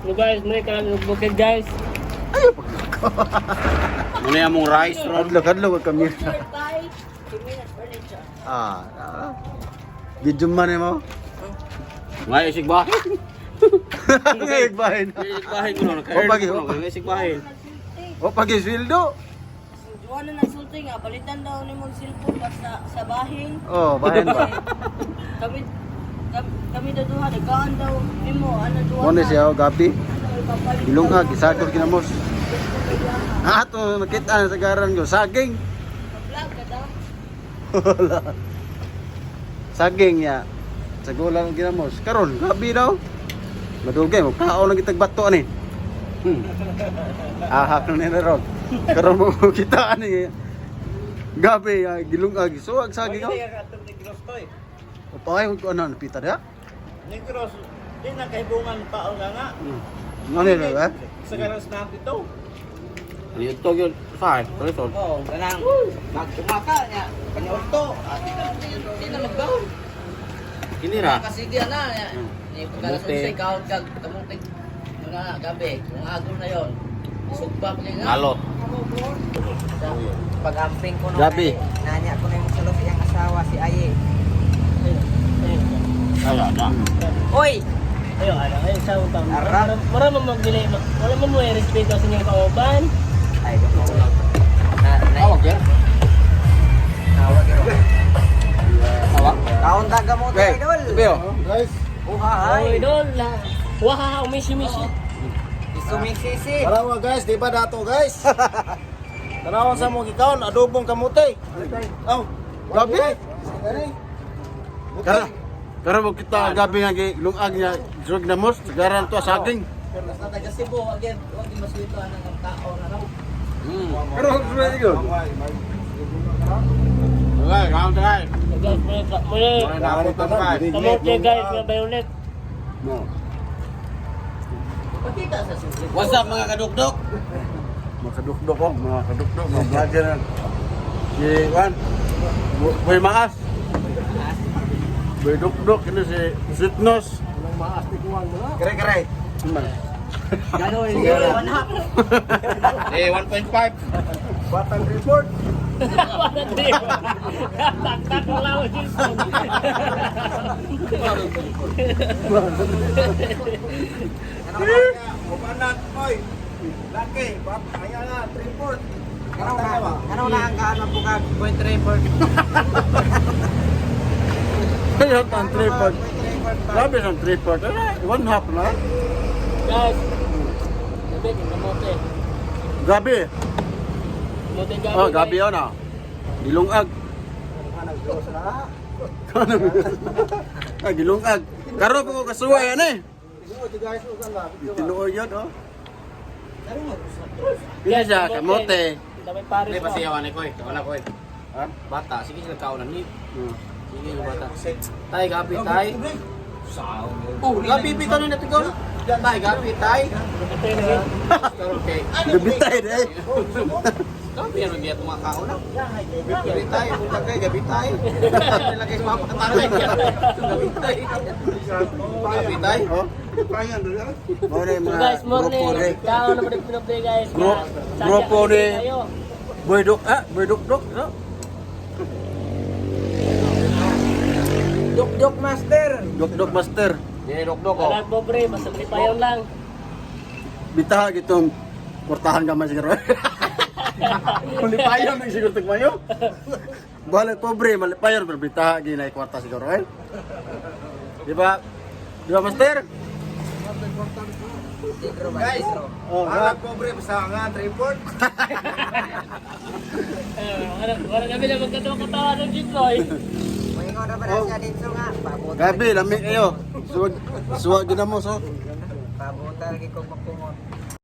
So guys, muna ka lang bukid, guys. Muna yung mong rice ron. Hadlok, hadlok ang kamera. Ah, ah. Video man eh mo. Nga isig bahin. Ngayon bahin. Isig bahin ko no. O, pagi, o. Nga isig bahin. O pag-iswildo. Juan na nagsulti nga, palitan daw ni mong cellphone basta sa bahin. Oh, bahin ba? Kami kami, kami daw duha nagkaan daw nimo ano duha. Mo ni siya, oh, gabi. Ano, ipapalit daw. Gilungag, isagol kinamos. Ah, to nakita na sa garan ko. Saging. Vlog ka daw. Wala. Saging ya. Sa gulang ginamos. Karon, gabi daw. Madugay mo kaon lang kitag bato ani. Ahak na nila ron. Karon mo kita ani. Gabi ya, gilungag suwag saging oh. Upay ko ano pita dia? Negros, di na kahibungan tao nga nga. Ano nila eh? Sa garas natin to. Ano yung tog yun? Saan? Tulisod. Oo, ganang magkumaka niya. Kanya-orto. Ah, di na magbaon. Kini ra. Kasi di na niya. Ni pagkalas Kamote. unsay kaon kag kamote. Muna na gabi, kung agol na yon. Sugba pa kay nga. Alot. Pag-amping ko Gabi. Nanya ko na yung salo sa iyang asawa si Aye. Ay, ada. Oy! Ayo, ano, ay sa pa. Arap. Mara mo magbili. Wala mo mo respeto sa inyong kauban. Ay, ko. Na na Tawag yan. tawag ito. Tawag. Kaon ta kamote Okay. idol. Sabi oh. Guys, Uha Oy, ay. idol. Wah, umisi misi. Isumisisi. Tanawa guys, di ba dato guys? Tanawa sa mong gikaon, adobong kamote. Oh, Gabi. Karon karon mo kita gabi nga gilungag niya suwag namos sa garan to saging. Basta taga Cebu, wag yan, wag yung maswito ang tao na raw. Karon suwag yun. Okay, kaon ta guys. So guys, muna ka muna. Muna na ako to guys. Kamote guys, nga violet. No. Pakita sa sulit. What's up mga kadukdok? Mga kadukdok oh, mga kadukdok, mga vlogger na. Si Juan, Boy Maas. Boy Dukdok, ini si Sweetnos. Kere kere. Gano'n, one half. Eh, 1.5. Batang report. Wala di. Tak-tak lang ako dito. Upanak, oy. Laki, bat aya nga, report. Ano na ang kaan mapukag? Point report. Ayun, ang tripod. Grabe ang tripod. Eh, one half na. Guys. Gabi, kamote. Gabi. Kamote gabi. Oh, gabi yun ah. Gilungag. Ah, gilungag. Karon po ko kasuway ano eh. Tinuod yun oh. Ini siya, kamote. Damay pares. Hindi pa siya ko eh. Wala ko eh. Ha? Bata, sige sila kaonan ni. Sige sila bata. Tay, gabi tay. Oh, gabi pita ni natin kaon. Tay, gabi tay. Okay. Gabi tayo eh. Gabi ano biya mga kaon na. Gabi tay, punta kay gabi tay. Nilagay sa mga tatay. Gabi tay. Gabi tay. Oh. More So mga guys, grupo morning. ni Tao na mo pinupli guys. Grupo ni- Boy Duk ah, Boy Duk Duk no? Duk-duk master. Duk Duk Master. Di dok-dok oh. Wala pobre, basta lipayon lang. Bitaha gitong portahan gamay siguro. Kung lipayon nang siguro tagmayo. Balik pobre, malipayon pero bitaha ginay kwarta siguro eh. Di ba? Di ba Master? Guys, Oh, anak pobre basta nga report. Eh, wala wala kami na magkatawa-katawa ng Jitloy. Moingon ra ba Oh. siya dito nga? Pabuta. Gabi lami kayo. Suwag suwag ginamos oh. Pabuta lagi ko magpungot.